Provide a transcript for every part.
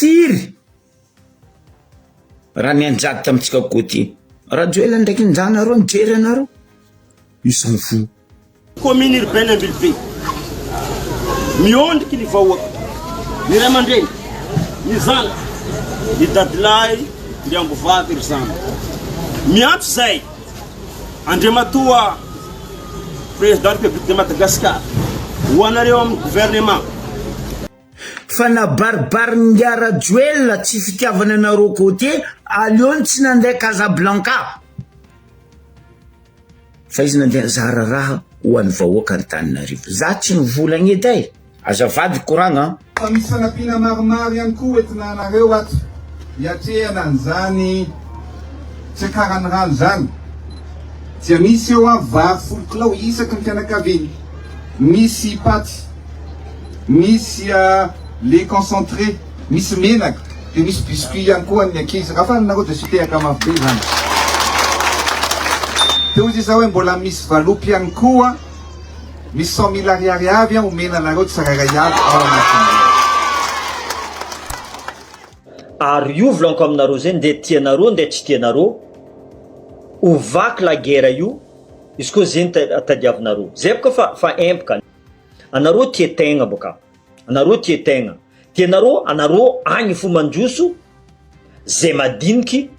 Firy raha nianjady tamintsika koa ty? Rajoelina ndraiky njanareo nijery anareo? Il s'en fout. Commune urbaine Ambilobe. Miondriky ny vahoaka, ny ray aman-dreny, ny zanaka, ny dadilahy, ny ambovavy, ry zandry. Miantso izay Andriamatoa Président République de Madagascar, ho anareo amin'ny gouvernement. Fa nabaribarin'ingahy Rajoelina tsy fitiavana anareo côté, aleony tsy nandeha Casablanca. Fa izy nandeha nizara raha ho an'ny vahoaka Antananarivo. Za tsy nivolagna edy e! Azafady koragna an! Fa misy fanampiana maromaro ihany koa hoentina anareo ato hiatrehana an'izany fiakaran'ny rano izany. Dia misy eo an vary folo kilao isaky ny fianakaviana, misy paty, misy lait concentré, misy menaka, dia misy biscuit ihany koa an'ny ankizy. Raha faly nareo dia sitehaka mafy be izany. Teo izy izao hoe mbola misy valopy ihany koa, misy 100 000 ariary avy omena anareo tsirairay avy ao anatin'ireo. Ary io volaniko aminareo zay nde tianareo nde tsy tianareo ho vaky la guerre io izy koa zegny tadiavinareo zay boka fa fa empaka anareo tia tegna boka anareo tia tegna tianareo anareo agny fo mandroso zay madiniky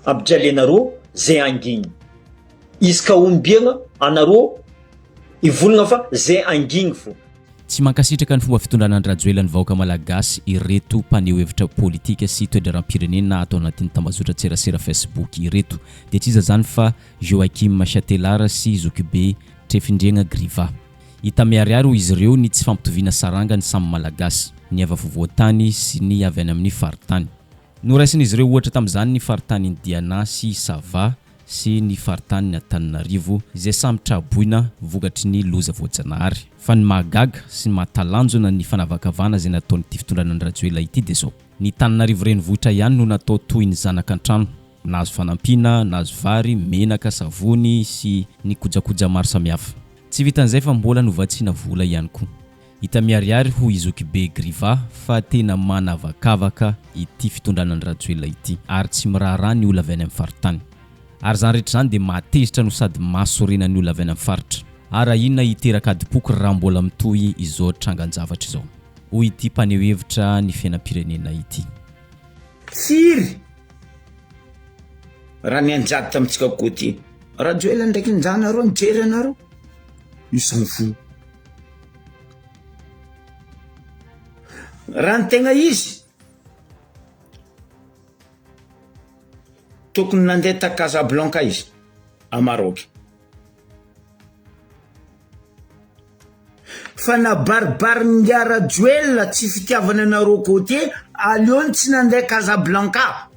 ampijalianareo zay angigny izy ka ombiagna anareo hivolagna fa zay angigny fo. Tsy mankasitraka ny fomba fitondrana an-dRajoelina ny vahoaka Malagasy ireto mpaneho hevitra politika sy toe-draharaham-pirenena ato anatin'ny tambazotran-tserasera Facebook ireto. Dia tsy iza izany fa Joachim Chatelard sy Zokibe Trefindriagna Griva. Hita miharihary hoy izy ireo ny tsy fampitoviana saranga ny samy Malagasy, ny avy afovoan-tany sy ny avy any amin'ny faritany. Noraisin'izy ireo ohatra tamin'izany ny faritanin'i Diana sy Sava sy ny faritanin' Antananarivo izay samy tra-boina vokatry ny loza voajanahary. Fa ny mahagaga sy ny mahatalanjona ny fanavakavahana izay nataon'ity fitondrana an-dRajoelina ity dia izao, ny Tananarivo renivohitra ihany no natao toy ny zanaka an-trano, nahazo fanampiana, nahazo vary, menaka, savony sy ny kojakoja maro samihafa. Tsy vitan'izay fa mbola novatsiana vola ihany koa. Hita miharihary hoy i Zokibe Griva fa tena manavakavaka ity fitondrana an-dRajoelina ity ary tsy miraharaha ny olona avy any amin'ny faritany. Ary izany rehetra izany dia mahatezitra no sady mahasorena ny olona avy any amin'ny faritra. Ary ahiana hiteraka adim-poko raha mbola mitohy izao trangan-javatra izao, hoy ity mpaneho hevitra ny fiainam-pirenena ity. Firy raha nianjady tamintsika koa ty Rajoelina ndraiky njanareo nijery anareo il s'en fout. Raha ny tegna izy, tokony nandeha ta Casablanca izy, à Maroc. Fa nabaribarin'ingahy Rajoelina tsy fitiavana anareo côtier, aleony tsy nandeha Casablanca.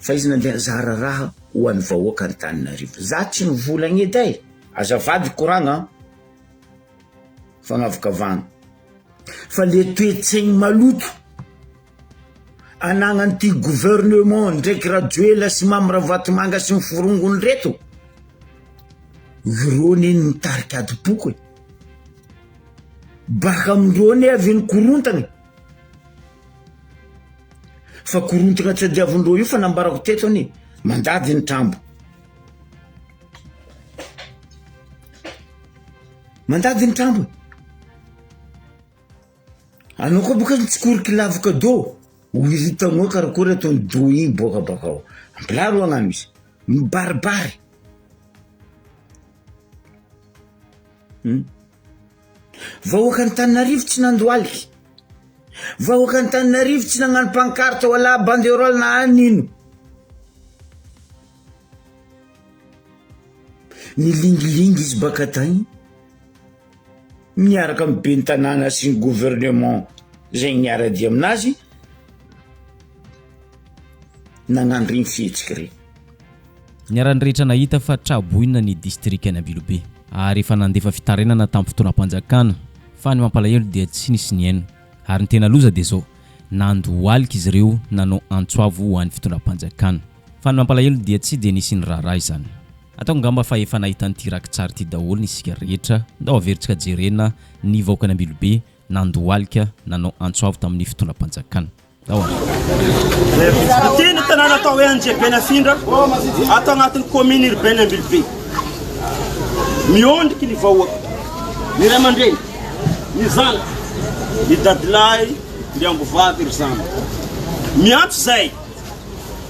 Fa izy nandeha nizara raha ho an'ny vahoaka Antananarivo. Za tsy nivolagna edy e! Azafady koragna an! Fagnavakavahana. Fa le toe-tsaigny maloto anagnan'ity gouvernement ndraiky Rajoelina sy Mamy Ravatomanga sy ny forongony reto, ireo anie no mitarika adim-poko e! Baka amindreo anie avy ny korontana e! Fa korontana tadiavindreo io fa nambarako teto anie, mandady ny trambo. Mandady ny trambo. Anao koa boka mitsikoriky lavaka do, ho hitanao karakory ataon'ny do igny boaka bakao. Ampilaro agnano izy, mibaribary. Hum. Vahoaka Antananarivo tsy nandohalika. Vahoaka Antananarivo tsy nagnano pancarte wala banderole na anino. Nilingilingy izy baka tagny miaraka amin'ny ben'ny tanàna sy ny gouvernement zay niara-dia aminazy nagnano regny fihetsiky regny. Niharan'ny rehetra nahita fa tra-boina ny distrikan'i Ambilobe ary efa nandefa fitarainana tamin'ny fitondram-panjakana fa ny mampalahelo dia tsy nisy nihaino ary ny tena loza dia izao nandohalika izy ireo nanao antso avo ho an'ny fitondram-panjakana fa ny mampalahelo dia tsy dia nisy niraharaha izany. Ataoko angamba fa efa nahita an'ity rakitsary ity daholo ny isika rehetra, ndao averintsika jerena ny vahoakan'i Ambilobe. nandohalika nanao antso avo tamin'ny fitondram-panjakana. Tao an. Ity ny tanàna atao hoe Anjehibe Nafindra, ato agnatin'ny commune urbaine Ambilobe. Miondriky ny vahoaka, ny ray aman-dreny, ny zanaka, ny dadilahy, ny ambovavy, ry zandry. Miantso izay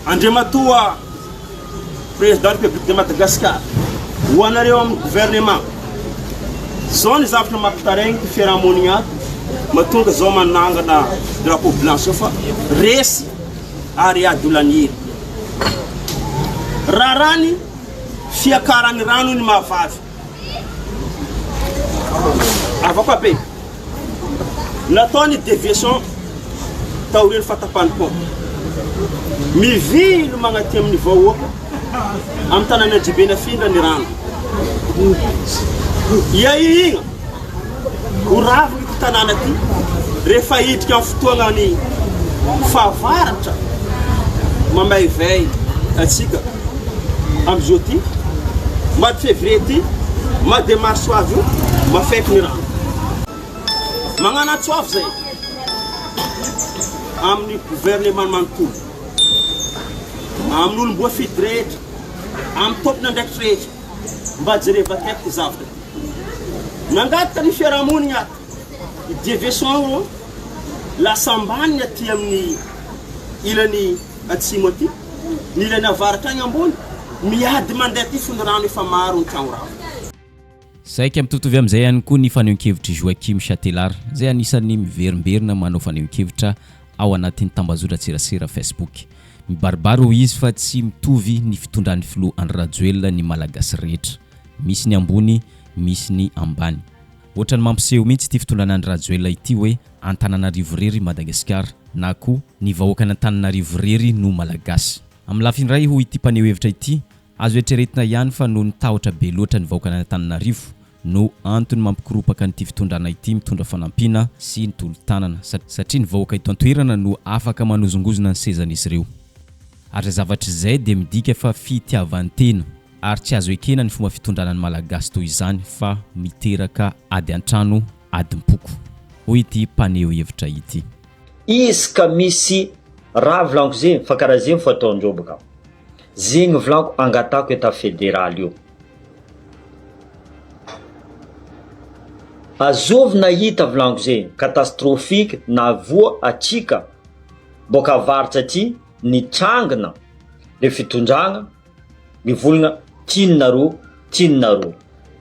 Andriamatoa Président République de Madagascar, ho anareo amin'ny gouvernement, zao ny zavatra mampitaraigny ty fiarahamonigny ato, mahatonga zao manangana drapeau blanc zao fa resy ary ady ho lany hery. Rarany fiakaran'ny rano ny mahavavy. Avoaka be. Natao ny déviation taorian'ny fahatapahan'ny pont. Mivily magnaty amin'ny vahoaka amin'ny tanàna Anjibe nafindra ny rano. Iahiana ho ravina ity tanàna ity rehefa hiditra amin'ny fotoanan'ny fahavaratra mamaivay antsika amin'izao ity, mois de février ity, mois de mars ho avy io, mafaiky ny rano. Magnano antso avo zay amin'ny gouvernement manontolo, amin'ny olom-boafidy rehetra, amin'ny tompon'andraikitra rehetra, mba jereva akaiky ty zavatra ty. Nangataka ny fiarahamonigna ato, i Dieveson lasa ambany ny aty amin'ny ilany atsimo aty, ny ilany avaratra agny ambony, miady mandeha aty fony rano efa maro ny tragno rava. Saika mitovitovy amin'izay ihany koa ny fanehoan-kevitr'i Joachim Chatelard, izay anisan'ny miverimberina manao fanehoan-kevitra ao anatin'ny tambazotran-tserasera Facebook. Mibaribary hoy izy fa tsy mitovy ny fitondran'ny filoha Andry Rajoelina ny Malagasy rehetra. Misy ny ambony, misy ny ambany. Ohatran'ny mampiseho mihitsy ity fitondrana Andry Rajoelina ity hoe Antananarivo irery Madagasikara na koa ny vahoakan'Antananarivo irery no Malagasy. Amin'ny lafiny iray hoy ity mpaneho hevitra ity, Azo eritreretina ihany fa noho ny tahotra be loatra ny vahoakan'Antananarivo no antony mampikoropaka an'ity fitondrana ity mitondra fanampiana sy ny tolo-tanana satria ny vahoaka eto an-toerana no afaka manozongozona ny sezan'izy ireo. Ary izay zavatra izay dia midika fa fitiavan-tena ary tsy azo ekena ny fomba fitondrana ny Malagasy toy izany fa miteraka ady an-trano, adim-poko. Hoy ity mpaneho hevitra ity. Izy ka misy raha volaniko zegny fa karaha zegny fo ataondreo baka. Zegny volaniko angatahako etat federal io. Azovy nahita volaniko zegny catastrophique nahavoa atsika boaka avaratra aty nitrangina le fitondragna mivolagna tianareo tianareo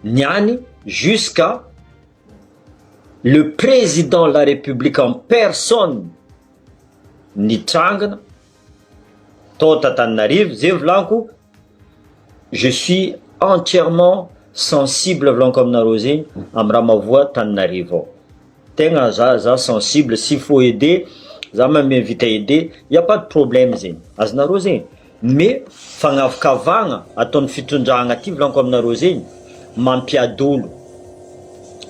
niany jusqu'à le président de la république en personne nitrangina tao Antananarivo zay volaniko je suis entièrement sensible volaniko aminareo zegny amy raha mahavoa Antananarivo ao tegna za za sensible s'il faut aider za ma mi-invite aider y a pas de problème zegny azonareo zegny mais fagnavakavahagna ataon'ny fitondragna ty volaniko aminareo zegny mampiady olo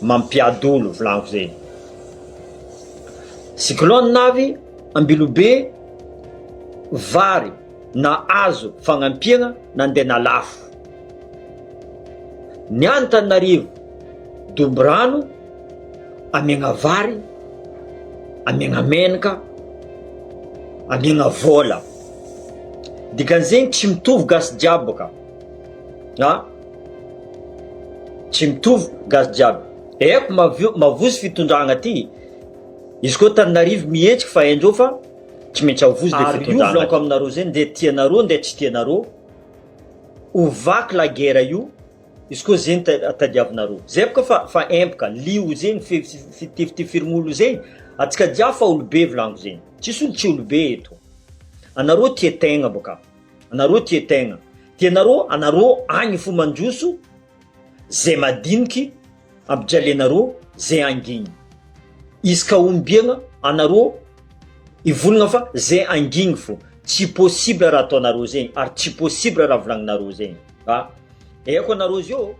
mampiady olo volaniko zegny cyclone avy Ambilobe vary na azo fagnampiagna nandeha nalafo. Ny Antananarivo domborano amiagna vary, amiagna menaka, amiagna vôla. Dikan'izegny tsy mitovy gasy jiaby bôka a, tsy mitovy gasy jiaby. Haiko mavio- mavozo fitondragna ty. Izy koa Antananarivo mihetsiky fa haindreo fa tsy maintsy avozo le Ary io fitondrana. volaniko aminareo zay nde tianareo nde tsy tianareo ho vaky la guerre io izy koa zegny tadiavinareo zay boka fa fa empaka lio zegny fitifitifirign'olo zegny atsika jiaby fa olobe volaniko zegny tsisy olo tsy olobe eto anareo tia tegna boka anareo tia tegna tianareo anareo agny fo mandroso zay madiniky Ampijalenareo ze angigny. Izy ka ombiagna anareo hivolagna fa ze angigny fo. Tsy possible raha ataonareo zegny ary tsy possible raha volagninareo zegny a! Haiko anareo zio.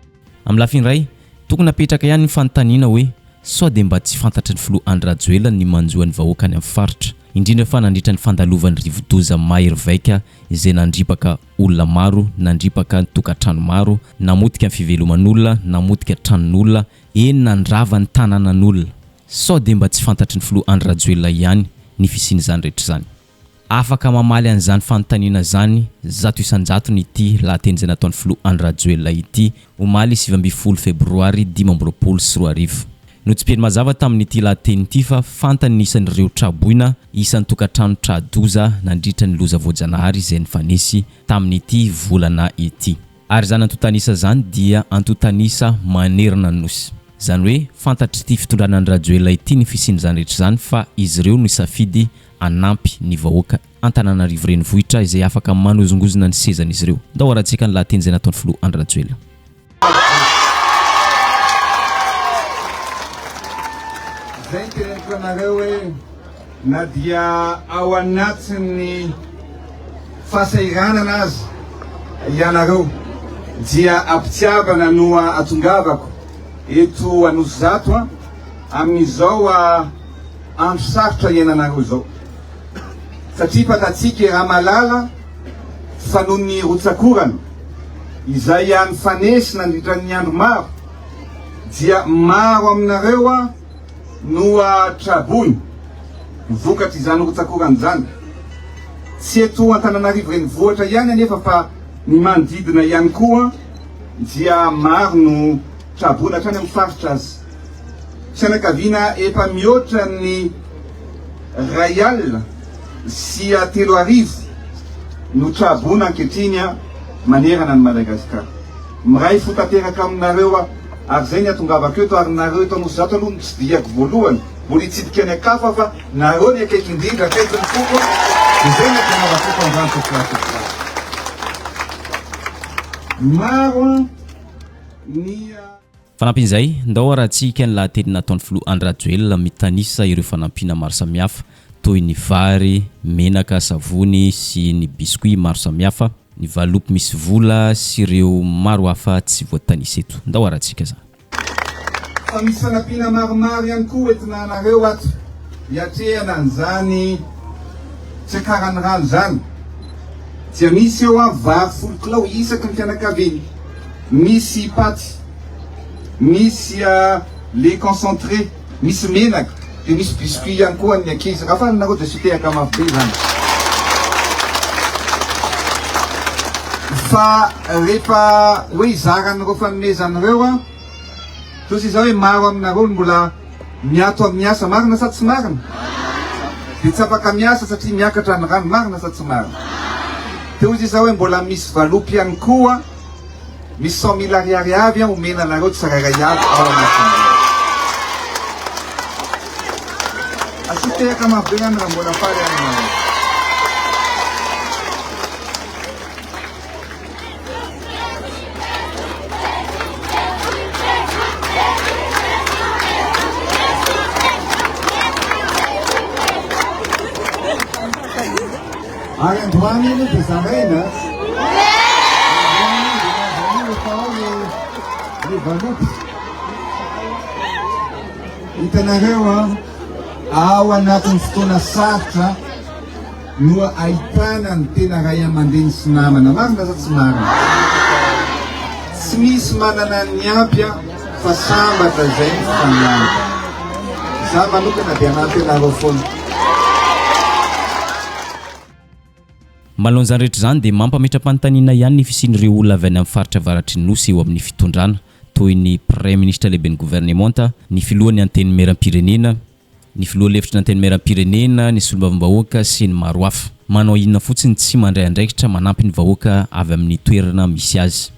Amin'ny lafiny iray, tokony hapetraka ihany ny fanontaniana hoe sao dia mba tsy fantatry ny filoha Andry Rajoelina ny manjo an'ny vahoaka any amin'ny faritra, indrindra fa nandritra ny fandalovan'ny rivodoza mahery vaika izay nandripaka olona maro, nandripaka ny tokantrano maro, namotika ny fiveloman'olona, namotika tranon'olona, eny nandrava ny tanànan'olona. Sao dia mba tsy fantatry ny filoha Andry Rajoelina ihany ny fisian'izany rehetra izany? Afaka mamaly an'izany fanontaniana izany 100% ity lahateny izay nataon'ny filoha Andry Rajoelina ity omaly 19 febroary 2025. Notsipihiny mazava tamin'ity lahateny ity fa fantany ny isan'ireo tra-boina isan-tokantrano tra-doza nandritra ny loza voajanahary izay nifanesy tamin'ity volana ity. Ary izany antontan'isa izany dia antontan'isa manerana ny Nosy. Izany hoe fantatr'ity fitondrana Andry Rajoelina ity ny fisian'izany rehetra izany fa izy ireo no hisafidy hanampy ny vahoaka Antananarivo Renivohitra izay afaka manozongozona ny sezan'izy ireo. Ndao haratsika ny lahateny izay nataon'ny filoha Andry Rajoelina. Izay no teneniko anareo hoe na dia ao anatin'ny fahasahiranana aza ianareo dia am-pitiavana no atongavako eto Anosizato amin'izao andro sarotra iainanareo izao satria fantatsika i Ramalala fa noho ny rotsak'orana izay nifanesy nandritra ny andro maro dia maro aminareo no traboina vokatr'izany rotsak'orana izany. Tsy eto Antananarivo renivohitra ihany anefa fa ny manodidina ihany koa dia maro no traboina hatrany amin'ny faritra aza. Fianakaviana efa mihoatra ny 3001 no traboina ankehitriny manerana an'i Madagasikara. Miray fo tanteraka aminareo aho ary izay ny hatongavako eto ary nareo eto Anosizato aloha no tsidihako voalohany, mbola hitsidika any an-kafa aho fa nareo ny akaiky indrindra, akaiky ny foko dia izay ny hatongavako eto androany tompokolahy tompokolahy. Maro ny. Fanampin'izay, ndao arahantsika ny lahateny nataon'ny filoha Andry Rajoelina mitanisa ireo fanampiana maro samihafa toy ny vary, menaka, savony sy ny biscuits maro samihafa, ny valopy misy vola sy ireo maro hafa tsy voatanisa eto. Ndao arahantsika izany. Fa misy fanampiana maromaro ihany koa entina anareo ato hiatrehana an'izany fiakaran'ny rano izany. Dia misy eo an vary folo kilao isaky ny fianakaviana. Misy paty, misy lait concentré, misy menaka, dia misy biscuit ihany koa an'ny ankizy. Raha faly nareo dia sotehaka mafy be izany. Fa rehefa hoe hizara an'ireo fanomezana ireo an, toa sy izao hoe maro aminareo no mbola miato amin'ny asa, marina sa tsy marina? Dia tsy afaka miasa satria miakatra ny rano, marina sa tsy marina? Teo izy izao hoe mbola misy valopy ihany koa. Misy cent mille ariary avy an omena anareo tsirairay avy ao anatin'ireo. Asio tehaka mafy be any raha mbola faly any ianareo. Ary androany iny dia zaraina. Androany iny dia nazanina efa ao le le valopy. Hitanareo an, ao anatin'ny fotoana sarotra no ahitana ny tena ray aman-dreny sy namana. Marina sa tsy marina? Tsy misy manana ny ampy an, fa sambatra izay mifanampy. Za manokana dia hanampy anareo foana. Manoloana izany rehetra izany dia mampametra-panontaniana ihany ny fisian'ireo olona avy any amin'ny faritra avaratry ny Nosy eo amin'ny fitondrana, toy ny Praiminisitra lehiben'ny governemanta, ny filohan'ny Antenimierampirenena, ny filoha lefitry ny Antenimierampirenena, ny solombavambahoaka sy ny maro hafa. Manao inona fotsiny tsy mandray andraikitra manampy ny vahoaka avy amin'ny toerana misy azy.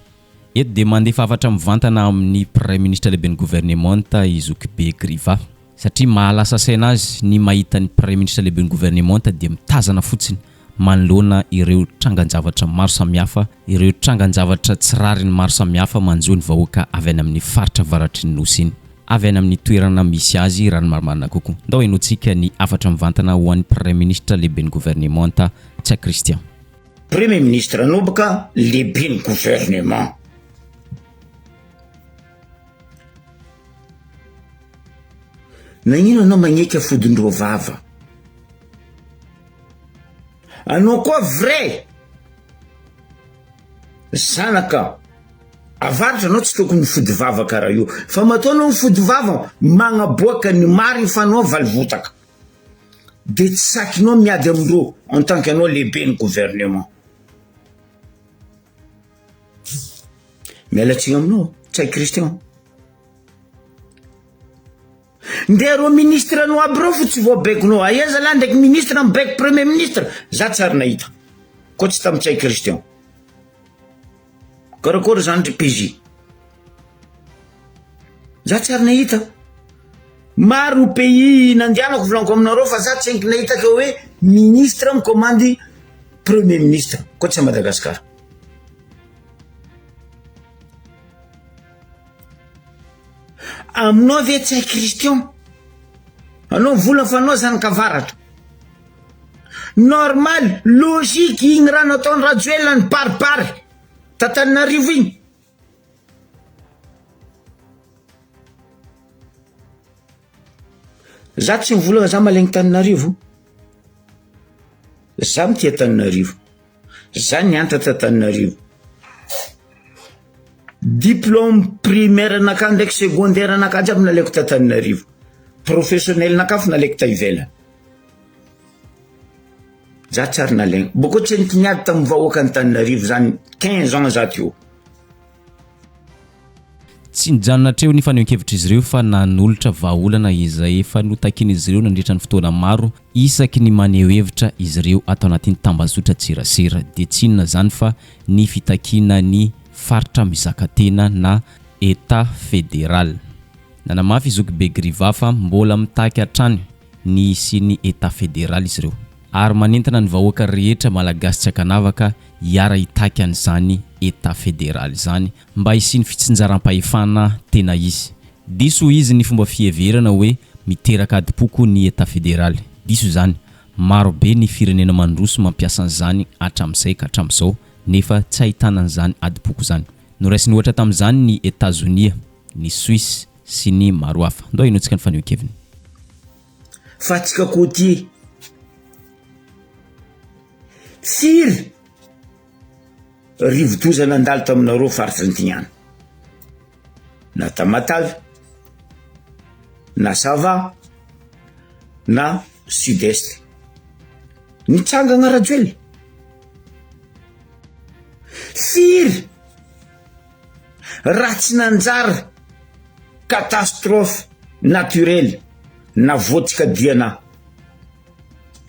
Eto dia mandefa hafatra mivantana amin'ny Praiminisitra lehiben'ny governemanta i Zokibe Griva. Satria mahalasa saina azy ny mahita ny Praiminisitra lehiben'ny governemanta dia mitazana fotsiny manoloana ireo trangan-javatra maro samihafa, ireo trangan-javatra tsy rariny maro samihafa manjo ny vahoaka avy any amin'ny faritra avaratry ny Nosy iny, avy any amin'ny toerana misy azy raha ny marimarina kokoa. Ndao henointsika ny hafatra mivantana ho an'ny Praiminisitra lehiben'ny governemanta Ntsay Christian. Premier ministre anao baka lehiben'ny gouvernement. Nagnino anao magneky afodindreo vava? Anao koa vrai zanaka. Avaratra anao tsy tokony mifody vava karaha io fa matoa anao mifody vava magnaboaka ny marigny fa anao valivotaka de tsy sakinao miady amindreo en tant que anao lehiben'ny gouvernement. Miala tsiny aminao Ntsay Christian. Ndeha reo ministre anao aby reo fo tsy voabaikonao aia zalahy ndraiky ministre mibaiko premier ministre za tsy ary nahita koa tsy tam Ntsay Christian. Karakôry zany ry PJ? Za tsy ary nahita. Maro pays nandianako volaniko aminareo fa za tsy enky nahita ka hoe ministre mikomandy premier ministre koa tsy à Madagascar. Aminao ve tsy hay Christian? Anao mivolana fa anao zanak'avaratra. Normal, logique igny raha nataon'i Rajoelina nibaribary t'Antananarivo igny. Za tsy mivolagna za malegny Tananarivo, za mitia Tananarivo, za nianatra t'Antananarivo. Diplôme primaire nakà ndraiky secondaire nakà jiaby nalaiko t'Antananarivo, professionnel nakà fo nalaiko ta ivelany. Za tsy ary nalaigna, bôkô tsy henoko niady tamin'ny vahoaka Antananarivo zany 15 ans za teo. Tsy nijanona hatreo ny fanehoan-kevitr'izy ireo fa nanolotra vahaolana izay efa notakian'izy ireo nandritra ny fotoana maro isaky ny maneho hevitra izy ireo ato anatin'ny tambazotran-tserasera dia tsy inona izany fa ny fitakiana ny faritra mizaka tena na Etat fédéral. Nanamafy i Zokibe Griva fa mbola mitaky hatrany ny hisian'ny Etat fédéral izy ireo ary manentana ny vahoaka rehetra Malagasy tsy ankanavaka hiara-hitaky an'izany Etat fédéral izany mba hisian'ny fitsinjaram-pahefana tena izy. Diso hoy izy ny fomba fiheverana hoe miteraka adim-poko ny Etat fédéral. Diso izany. Maro be ny firenena mandroso mampiasa an'izany hatramin'izay ka hatramin'izao nefa tsy ahitana an'izany adim-poko izany. Noraisiny ohatra tamin'izany ny Etazonia, ny Suisse sy ny maro hafa. Ndao henointsika ny fanehoan-keviny. Fa atsika côtier firy rivodoza nandalo taminareo faritra Antignana na Tamatave na Sava na Sud Est nitsangana Rajoelina firy raha tsy nanjary catastrophe naturelle navoatsika diana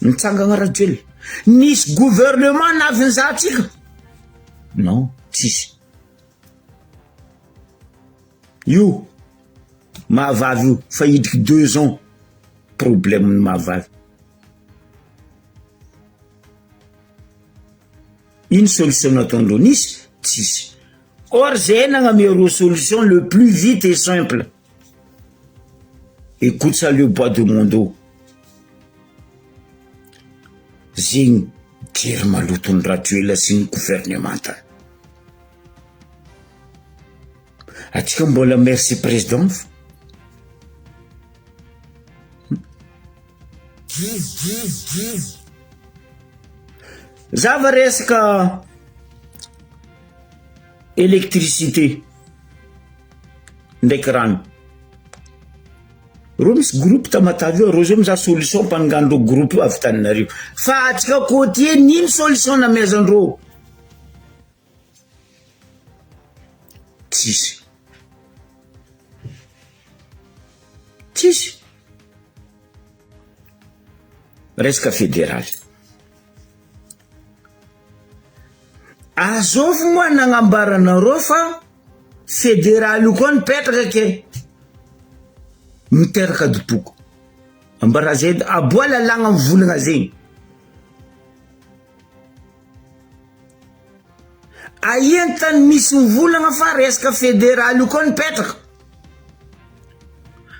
nitsangana Rajoelina nisy gouvernement navy nizaha antsika non tsisy io mahavavy io fa hidriky deux ans problème ny mahavavy Ino solution nataondreo nisy? Tsisy. Or zay nagnamia reo solution le plus vite et simple. Écoute ça le bois de mondo. Zegny jery maloton'i Rajoelina sy ny gouvernemantany. Atsika mbola merci président fo. Zava resaka électricité ndraiky rano. Reo misy groupe Tamatave io, reo zao mizaha solution mpanongandreo groupe io avy Tananarivo. Fa atsika côtier n'ino solution namezandreo? Tsisy. Tsisy. Resaka federaly. Azovy moa nagnambaranareo fa federaly io koa nipetraka ke miteraka dipoko. Ambara zay aboa lalàgna mivolagna zegny. Aia ny tany misy mivolagna fa resaka federaly io koa nipetraka.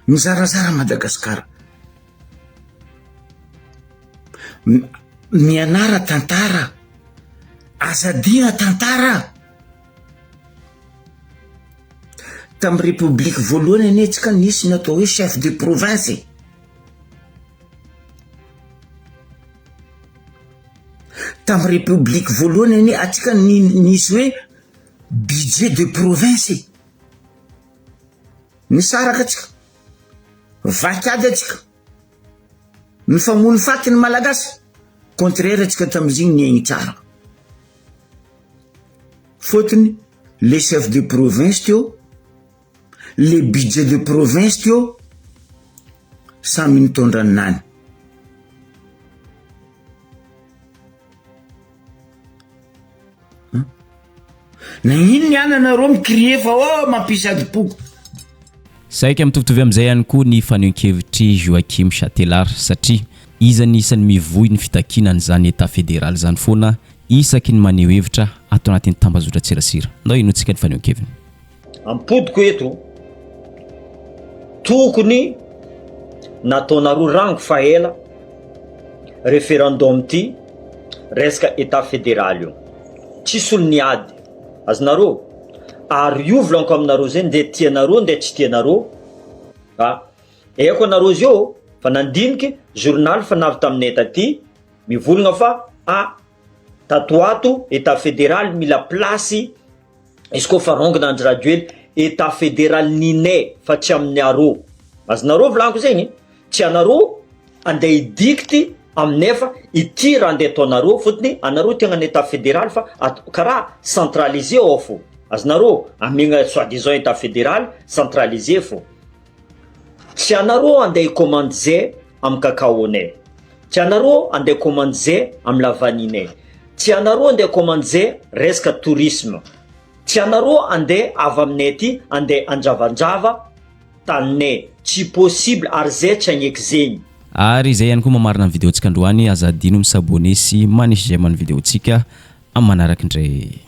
Mizarazara Madagasikara. Mianara tantara. Aza adino tantara. Tamin'ny repoblika voalohany anie tsika nisy ny atao hoe chef de province e. Tamin'ny repoblika voalohany anie atsika nisy hoe budget. budget de province e! Nisaraka atsika, vaky ady atsika, nifamono faty ny Malagasy, contraire atsika tamizigny niaigny tsara. Fôtony le chef de province teo, le budget de province teo, samy nitondra ninany. Nagnino ny ana nareo mi-crier fa oh mampisy adim-poko. Saika mitovitovy amin'izay ihany koa ny fanehoan-kevitr'i Joachim Chatelard satria iza ny isan'ny mivoy ny fitakiana an'izany Etat federaly izany foana isaky ny maneho hevitra ato anatin'ny tambazotran-tserasera. Ndao henointsika ny fanehoan-keviny. Ampodiko eto, tokony nataonareo rango fa ela referendum ty resaka etat federal io, tsisy olo niady azonareo, ary io volaniko aminareo zay nde tianareo nde tsy tianareo a, aiko anareo zio fa nandiniky journal fa navy taminay taty mivolagna fa a tato ato etat federal mila place Izy koa fa rongona Andry Rajoely etat federal ninay fa tsy amin'ny arô. Azonareo volaniko zegny? Tsy anareo andeha hidikty aminay fa ity raha andeha ataonareo fotony anareo te hagnano etat federal fa at- karaha centralisé ao fô. Azonareo? Amegna soit disant etat federal centralisé fô. Tsy anareo andeha hi-commande zay amin'ny cacao-nay. Tsy anareo andeha commande zay amin'ny la vanille-nay. Tsy anareo andeha commande zay resaka tourisme. Tsy anareo andeha avy aminay aty andeha handravandrava taninay. Tsy possible ary zay tsy hagneky zegny. Ary izay ihany koa mamarana ny vidéo-tsika androany, aza adino mi-s'abonner sy manisy j'aime ny vidéo-tsika amin'ny manaraka indray.